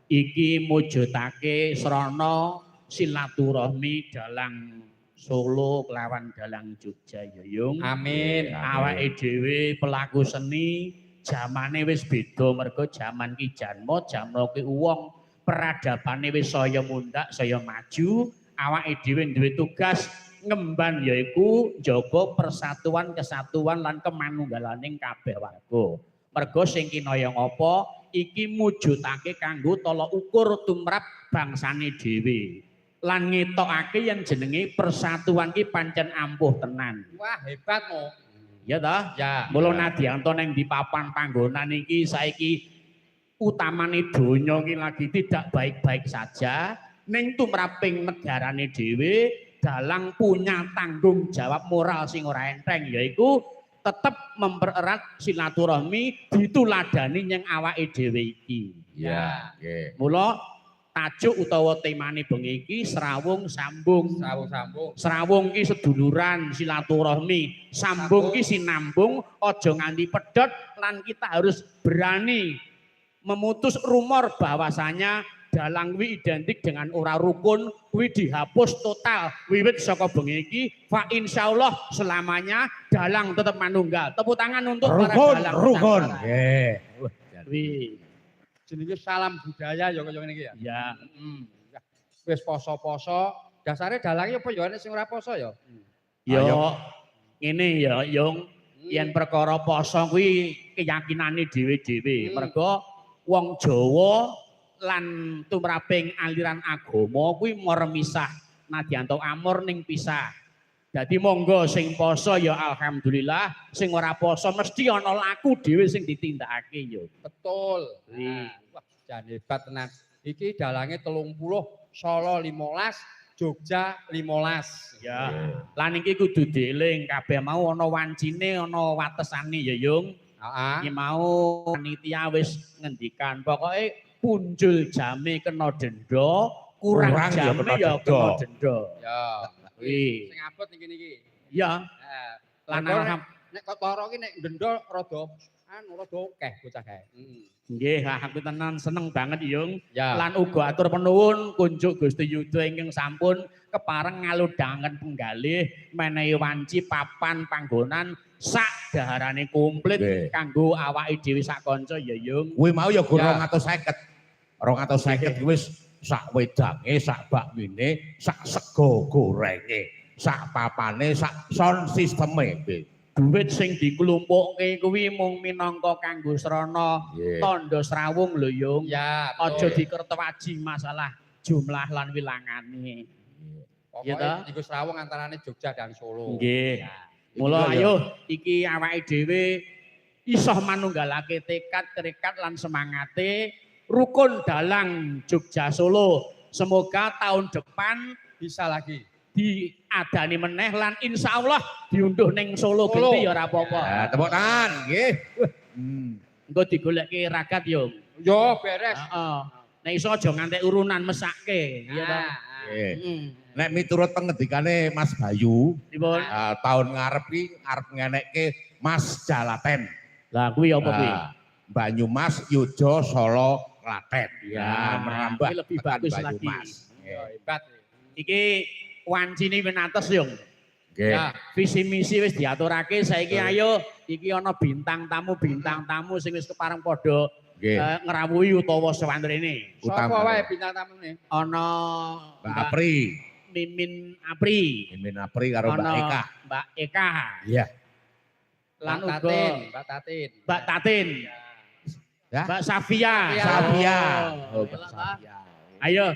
Iki mujudake srana silaturahmi dalang Solo kelawan dalang Jogja ya, Yung. Amin. Awake dhewe pelaku seni jamane wis beda mergo jaman ki janma, jamna ki wong peradabane wis saya mundhak, saya maju. Awake dhewe duwe tugas ngemban yaiku njaga persatuan, kesatuan lan kemanunggalaning kabeh warga. Mergo sing kinaya ngapa iki mujudake kanggo tolok ukur tumrap bangsane dhewe. Lan ngetokake yen jenenge persatuan ki pancen ampuh tenan. Wah, hebat mo. Ya toh? Ya. Mula nadyanto nang di papan panggonan iki saiki utamane donya iki lagi tidak baik-baik saja, ning tumraping negarane dhewe dalang punya tanggung jawab moral sing ora enteng yaiku tetep mempererat silaturahmi dituladani nyang awake dhewe iki. Ya, nggih. Mula tajuk utawa temane bengi iki srawung sambung. Srawung sambung. Srawung ki seduluran silaturahmi, sambung ki sinambung, aja nganti pedhot lan kita harus berani memutus rumor bahwasanya dalang kuwi identik dengan ora rukun, kuwi dihapus total wiwit saka bengi iki. Fa insyaallah selamanya dalang tetep manunggal. Tepuk tangan untuk para Rukun, dalang rukun. Nusantara. Nggih. Wah, Kuwi. Jenenge salam budaya ya kaya ngene iki ya. Ya. Wis poso-poso, dasare dalange apa ya nek sing ora poso ya? Yo Ayo. Ngene ya, Yung, yen perkara poso kuwi keyakinane dhewe-dhewe. Mergo wong Jawa lan tumraping aliran agama kuwi mara misah. Nadyan amor ning pisah. Dadi monggo sing poso ya alhamdulillah, sing ora poso mesti ana laku dhewe sing ditindakake ya. Betul. Kuwi. Nah, wah, jan hebat tenan. Iki dalange 30, Solo 15, Jogja 15. Ya. Lan iki kudu dieling kabeh mau ana wancine, ana watesane ya, Yung. Heeh. Iki mau panitia wis ngendikan, pokoke punjul jame kena denda, kurang, Kurang ya jame kena ya denda. Kena denda. Ya. Kuwi. Sing abot niki niki. Ya, Heeh. lan Mergo alham nek kok toro ki nek denda rada anu rada akeh bocah kae. Nggih, aku tenan seneng banget, Yung. Ya. Lan uga atur penuwun kunjuk Gusti Yuda ingkang sampun kepareng ngaludhangaken penggalih menehi wanci papan panggonan sak daharane komplit kanggo awake dhewe sak kanca ya, Yung. Kuwi mau ya gur Ya. 250. 250 kuwi wis sak wedange, sak bakmine, sak sego gorenge, sak papane, sak sound systeme. Duit sing diklumpukke kuwi mung minangka kanggo srana tandha srawung lho, Yung. Ya, Aja betul. dikertewaji masalah jumlah lan wilangane. Pokoke Ya toh? iku srawung antarane Jogja dan Solo. Nggih. Ya. Mula Iki ya. ayo iki awake dhewe iso manunggalake tekad, tekad lan semangate rukun dalang Jogja Solo. Semoga tahun depan Bisa lagi. Diadani meneh lan insya Allah diunduh ning Solo, Solo. genti ya ora apa-apa. Ya, tepuk tangan, nggih. Wah. Engko digolekke ragat yo. Yo beres. Heeh. Nek iso aja ngantek urunan, mesake, ya toh. Nah, Nggih. Nek miturut pengendikane Mas Bayu, Pripun? Tahun ngarep ki arep ngenekke Mas Jalaten. Lah kuwi apa kuwi? Nah, Banyumas, Yogya, Solo, Klaten. Ya, Nah, merambah ini lebih tekan bagus lagi. Banyumas. Yo hebat. Iki wancine winates, Yung. Nggih. Ya. Visi misi wis diaturake saiki. Betul. Ayo iki ana bintang tamu sing wis kepareng padha ngrawuhi utawa sowan rene. Sapa Utama. wae bintang tamune? Ana Mbak Apri, Mimin Apri, Mimin Apri karo Mbak ana Eka. Mbak Eka. Iya. Lan Mbak uga Tatin, Mbak Tatin. Mbak Tatin, Ya. Mbak Safia. Safia. Oh, Oh, Mbak Safia. Ayo,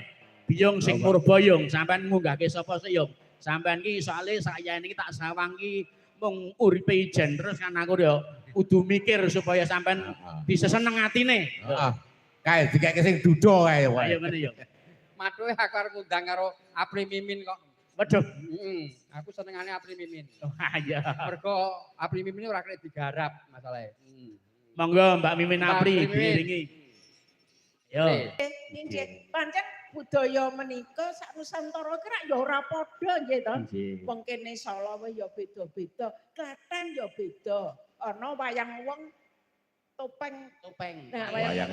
Biyung sing Oh, Mbak. murba, Yung, sampean ngunggahke sapa sih, Yung? Sampean ki soalé saya ini tak sawang ki mung uripe ijen terus kan aku yo kudu mikir supaya sampean bisa seneng atine. Heeh. Kae dikeke sing dudo kae wae. Ayo ngene yo. Mathuke aku arep ngundang karo Apri Mimin kok. Waduh. Heeh, aku senengane Apri Mimin. Wah, iya. Mergo Apri Mimin ora kena digarap masalahe. Monggo Mbak Mimin Mbak Apri Mimin. diiringi. Yo. Nggih, pancen budaya menika sak Nusantara ki rak ya ora padha nggih to. Nggih. Wong kene Solo wae ya beda-beda, Klaten ya beda. Ana wayang wong topeng. Topeng. Nah, wayang Wayang